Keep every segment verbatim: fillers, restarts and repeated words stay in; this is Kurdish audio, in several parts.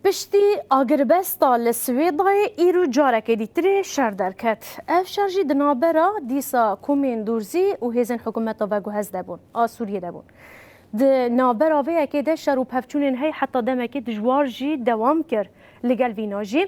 Piştî agirbesta li Swêdayê îro carekê dîtirê şer derket. Ev şer jî di navbera dîsa komên Durzî û hêzên hikûmeta veguhez de bûn, a Sûriyê de bûn. Di navbera vê yekê de şer û pevçûnên hey heta demekê dijwar jî dewam kir. Li gel vîna jî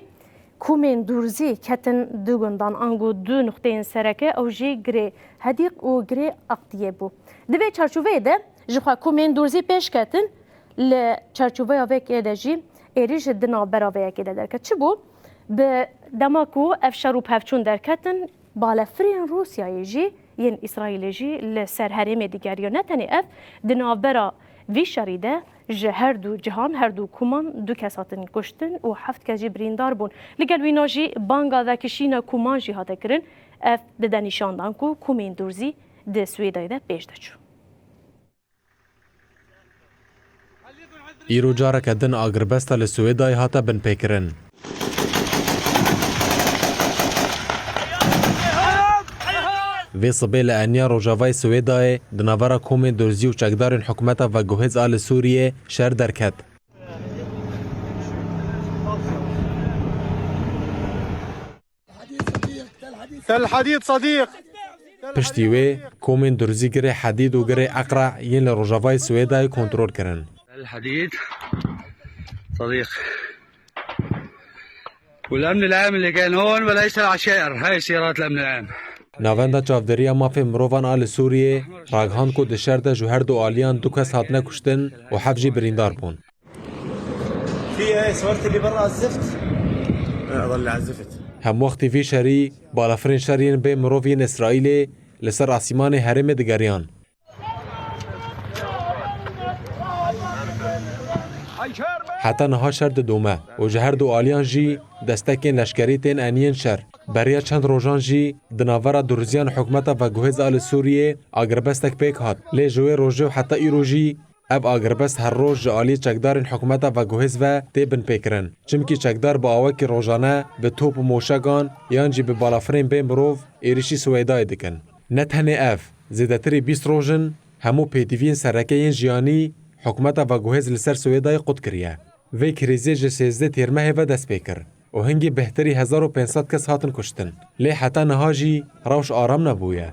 komên Durzî ketin du gundan, ango du nuqteyên sereke, ew jî girê Hedîq û girê Aqdiyê bû. Di vê çarçoveyê de jixwe komên Durzî pêş ketin, li çarçoveya vê yekê de jî êrîş di navbera vê yekê de derket. Çi bû? Bi dema ku ev şer û pevçûn derketin, balefirên Rûsyayê jî yên Îsraîlê jî li ser herêmê digeriya. Ne tenê ev, di navbera vî şerî de ji her du cihan, her du koman du kes hatin kuştin û heft kes jî birîndar bûn. Li gel wîna jî banga vekişîna koman jî hate kirin. Ev dide nîşandan ku komên Durzî di Swêdayê de pêş de çû. Îro careke din agirbesta li Swêdayê hate binpêkirin. Vê sibê li eniya rojavayê Swêdayê di navbera komên Durzî û çekdarên hikûmeta veguhêz a li Sûriyê şer derket. Tel Hadîd Sadîq. Piştî wê komên Durzî girê Hedîd û girê Eqra yên li rojavayê Swêdayê kontrol kirin. Tel Hadîd Sadîq. والأمن العام اللي كان هون ولا يشتغل على الشائر. هاي سيارات الأمن العام. Navenda Çavdêriya Mafê Mirovan a li Sûriyê ragihand ku di şer de ji her du aliyan du kes hatine kuştin û heft jî birîndar bûn. في ايه صورت اللي برا الزفت؟ لا، ظل على الزفت. Hemwextî vî şerî, balafirên şer yên bê mirov yên Îsraîlê li ser asîmanê herêmê digeriyan. Heta niha şer didome û ji her du aliyan jî destekên leşkerî tên eniyên şer. Beriya çend rojan jî di navbera Durziyan hikûmeta veguhêz a li Sûriyê agirbestek pêk hat. Lê ji wê rojê û heta îro jî ev agirbest her roj ji aliyê çekdarên hikûmeta veguhêz ve tê binpêkirin. Çimkî çekdar bi awekî rojane bi top û moşegan yan jî bi balafirên bê mirov êrişî Swêdayê dikin. Ne tenê ev, zêdetirî bîst roj in, hemû pêdiviyên sereke yên jiyanî hikûmeta veguhêz li ser Swêdayê qut kiriye. Vê krîzê ji sêzdeh têrmehê ve dest pê kir û hingî bêhtirî hezar û pênc sed kes hatin kuştin. Lê heta niha jî rewş aram nebûye.